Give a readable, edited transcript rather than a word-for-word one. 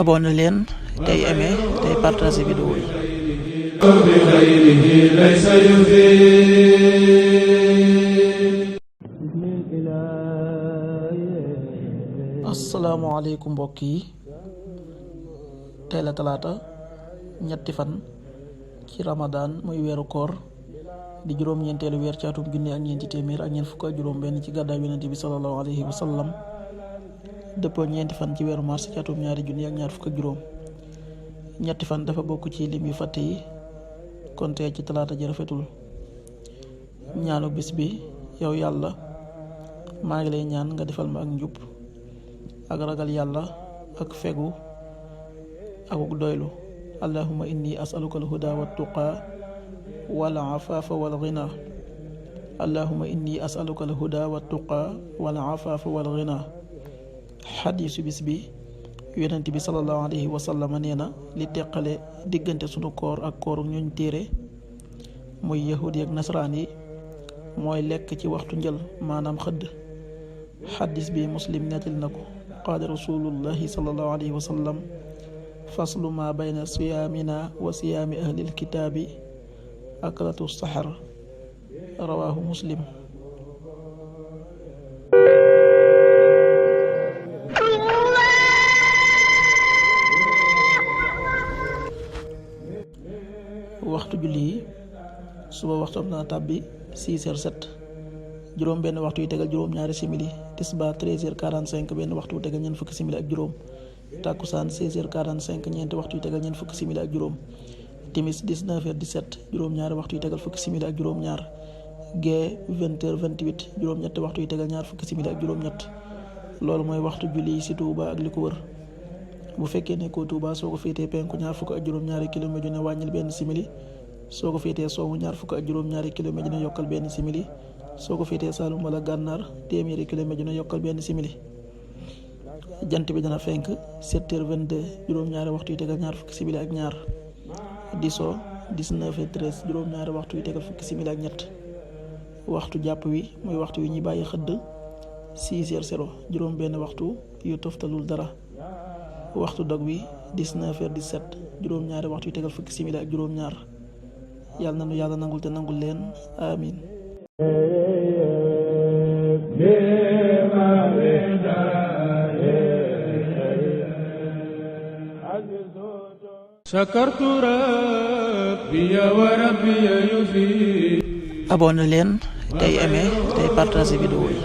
abonné leen tey aimé tey partagé vidéo yi. asalaamaaleykum mbokk yi, tey la talaata ñetti fan ci Ramadan muy weeru koor di juróom-ñeenteelu weer ci atum junni ak ñeenti téeméer ak ñeent fukk ak juróom benn ci gàddaay yonent bi sallallahu alayhi wa sallam, dëppoo ñeenti fan ci weeru mars ci atum ñaari junni ak ñaar fukk ak juróom. ñetti fan dafa bokk ci lim yu fàtte yi, kon tey ci talaata ji rafetul. ñaanu bis bi: yow yàlla, maa ngi lay ñaan nga defal ma ak njub ak ragal yàlla ak fegu akuk doylu. allahumma inni as'aluka al-huda wa tuqa wal afafa wal ghina. allahumma inni as'aluka al-huda wa tuqa wal afafa wal ghina. xadiisu bis bi: yonent bi sallallahu alayhi wa sallam nee na li teqale diggante sunu koor ak kooru ñuñ téere muy yahudi ak nasaraan yi mooy lekk ci waxtu njël, maanaam xëdd. xadiis bi muslim nettali na ko. qaala rasulullahi sallallahu alayhi wa sallam: faslu ma bayna siyaamina wa siyaami ahlil kitaabi aklatu saxar. rawaahu muslim. waxtu julli yi: suba waxtu am na tàbbi 6h07, juróom benn waxtu yu tegal juróom ñaari simili. tisbaar 13h45, benn waxtu yu tegal ñeent fukki simili ak juróom. takkusaan 16h45, ñeenti waxtu yu tegal ñeent fukki simili ak juróom. timis 19h17, juróom ñaari waxtu yu tegal fukki simili ak juróom ñaar. gee 20h28, juróom ñetti waxtu yu tegal ñaar fukki simili ak juróom ñett. loolu mooy waxtu julli yi ci Touba ak li ko wër. bu fekkee ne ko Touba soo ko féetee penku ñaar fukk ak juróom ñaari kilomètre dina wàññil benn simili. soo ko féetee soowu ñaar fukk ak juróom ñaari kilomètre dina yokkal benn simili. soo ko féetee Saalum wala Gànnaar téeméeri kilomètre dina yokkal benn simili. jant bi dana fenk 7h22, juróom ñaari waxtu yu tegal ñaar fukki simili ak ñaar. di so 19h13, juróom ñaari waxtu yu tegal fukki simili ak ñett. waxtu jàpp wi muy waxtu wi ñuy bàyyi xëdd 6h00, juróom benn waxtu yu toftalul dara. waxtu dog wi 19h17, juróom ñaari waxtu yu tegal fukki simili ak juróom ñaar. yàlla na nu yàlla nangul te nangul leen, amin. abonné leen tey aimé tey partagé vidéo yi.